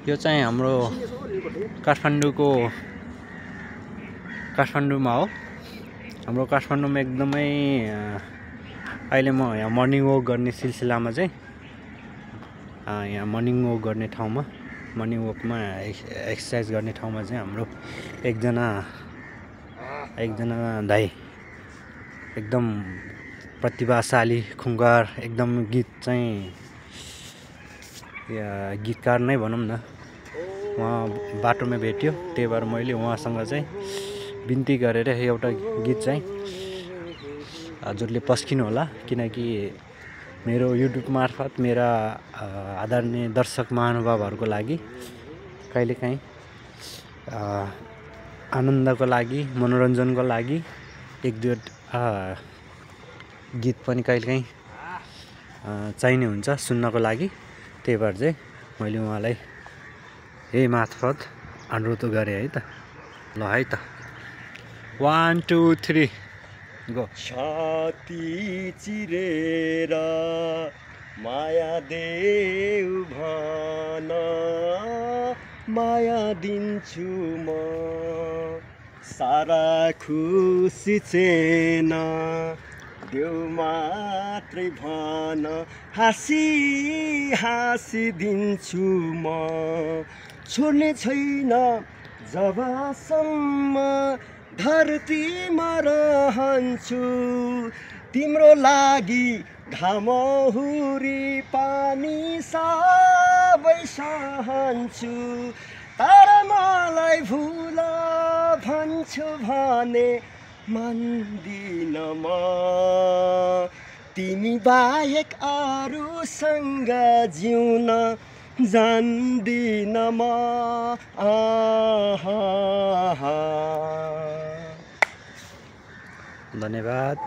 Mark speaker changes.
Speaker 1: यो चाहिँ हाम्रो काठमाडौँमा हो। हाम्रो काठमाडौँमा एकदमै अहिले म यहाँ मर्निङ वक गर्ने सिलसिलामा चाहिँ यहाँ मर्निङ वक गर्ने ठाउँमा मर्निङ वकमा एक्सर्साइज गर्ने ठाउँमा चाहिँ हाम्रो एकजना दाइ एकदम प्रतिभाशाली खुङ्गार एकदम गीत चाहिँ गीतकार नै भनौँ न, उहाँ बाटोमा भेट्यो। त्यही भएर मैले उहाँसँग चाहिँ बिन्ती गरेर एउटा गीत चाहिँ हजुरले पस्किनु होला, किनकि मेरो युट्युब मार्फत मेरा आदरणीय दर्शक महानुभावहरूको लागि कहिलेकाहीँ आनन्दको लागि मनोरञ्जनको लागि एक दुई गीत पनि कहिलेकाहीँ चाहिने हुन्छ सुन्नको लागि। त्यही भएर चाहिँ मैले उहाँलाई यही मार्फत अनुरोध गरेँ है त। ल है त 1 2 3 गो।
Speaker 2: छाती चिरेर माया देऊ भन, माया दिन्छु म सारा खुसी चेन देऊ मात्रै भन, हाँसी हाँसी दिन्छु म छोड्ने छैन जबसम्म धरतीमा रहन्छु, तिम्रो लागि घाम हुरी पानी सबै सहन्छु, तर मलाई भुल भन्छु भने मान्दिन म, तिमी बाहेक अरूसँग जिउन जान्दिन म।
Speaker 1: धन्यवाद।